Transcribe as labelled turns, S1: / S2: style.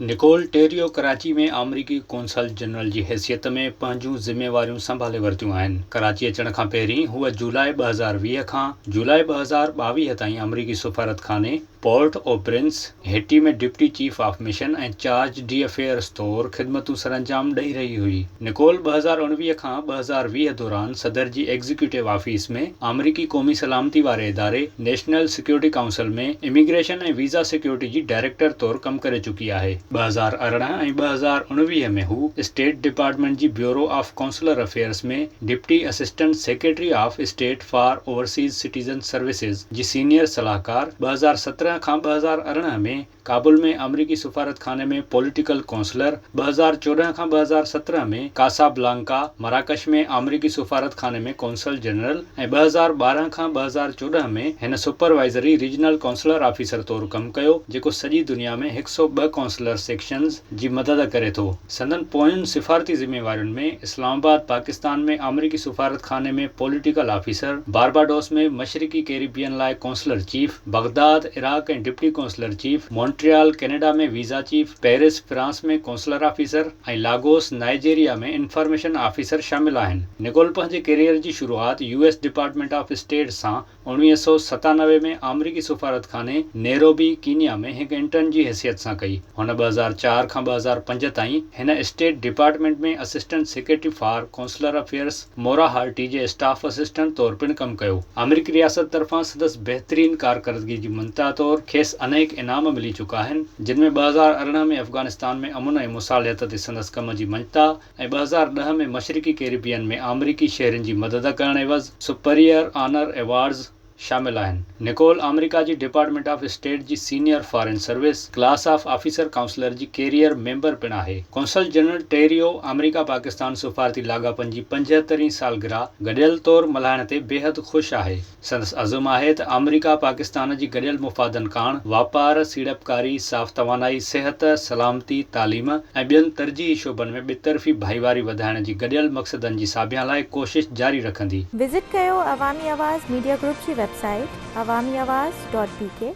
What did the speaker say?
S1: Nicole ٽيريو Karachi ۾ آمريڪي قونصل general جي حيثيت ۾ پنهنجون ذميواريون سنڀالي ورتيون آهن. ڪراچي اچڻ کان پهرين هوء جولاء 2020 کان جولاء 2022 تائين آمريڪي سفارتخاني port O prince, Haiti ۾ deputy chief of mission ۽ charge d' affaires طور خدمتون سرانجام ڏئي رهي هئي. نڪول 2019 کان 2020 دوران صدر جي ايگزيڪيوٽو آفيس ۾ آمريڪي قومي سلامتي واري اداري national security council ۾ immigration ۽ visa security جي ڊائريڪٽر طور ڪم ڪري چڪي آهي. 2018 ۽ 2019 ۾ هو اسٽيٽ ڊپارٽمينٽ جي bureau of consular affairs ۾ deputy assistant secretary of state for overseas citizen services جي سينيئر صلاحڪار، 2017 کان 2018 ۾ ڪابل ۾ آمريڪي سفارتخاني ۾ پوليٽيڪل قونصلر، 2014 کان 2017 ۾ ڪاسا بلانڪا، مراڪش ۾ آمريڪي سفارتخاني ۾ قونصل جنرل ۽ 2012 کان 2014 ۾ هن سپروائيزري ريجنل قونصلر آفيسر طور ڪم ڪيو، جيڪو سڄي دنيا ۾ 102 قونصلر سيڪشنز جي مدد ڪري ٿو. سندن پوين سفارتي ذميوارين ۾ اسلام آباد، پاڪستان ۾ آمريڪي سفارتخاني ۾ پوليٽيڪل آفيسر، بارباڊوس ۾ مشرقي ڪيريبين لاء consular chief, Baghdad, Iraq ۽ deputy consular chief, Montreal, Canada ۾ visa chief, Paris, France ۾ consular officer ۽ Lagos, Nigeria ۾ information officer شامل آهن. نڪول پنهنجي ڪيريئر جي شروعات U S department of state سان 1997 ۾ آمريڪي سفارتخاني نيروبي، ڪينيا ۾ هڪ انٽرن جي حيثيت سان ڪئي. هن 2004 کان 2005 تائين هن state department ۾ assistant secretary for consular affairs Maura Harty جي اسٽاف اسسٽنٽ طور پڻ ڪم ڪيو. آمريڪي رياست طرفان سندس بهترين ڪارڪردگي جي مڃتا طور کيس انيڪ انعام ملي چڪا آهن، جن ۾ 2018 ۾ افغانستان ۾ امن ۽ مصالحت تي سندس ڪم جي مڃتا ۽ 2010 ۾ مشرقي ڪيريبين ۾ آمريڪي شهرين جي مدد ڪرڻ عيوض سپريئر آنر ايوارڊز شامل آهن. نڪول آمريڪا جي ڊپارٽمينٽ آف اسٽيٽ جي senior foreign service class of officer consular جي ڪيريئر ميمبر پڻ آهي. قونصل جنرل ٽيريو آمريڪا پاڪستان سفارتي لاڳاپن جي 75 هين سالگرهه گڏيل طور ملهائڻ تي بيحد خوش آهي. سندس عزم آهي ته آمريڪا پاڪستان جي گڏيل مفادن ڪاڻ واپار، سيڙپڪاري، صاف توانائي، صحت، سلامتي، تعليم ۽ ٻين ترجيحي شعبن ۾ ٻطرفي ڀائيواري وڌائڻ جي گڏيل مقصدن جي ساڀيان لاء ڪوشش جاري رکندي.
S2: وزٽ ڪيو عوامي آواز ميڊيا گروپ جي website Awami Awaz dot B K.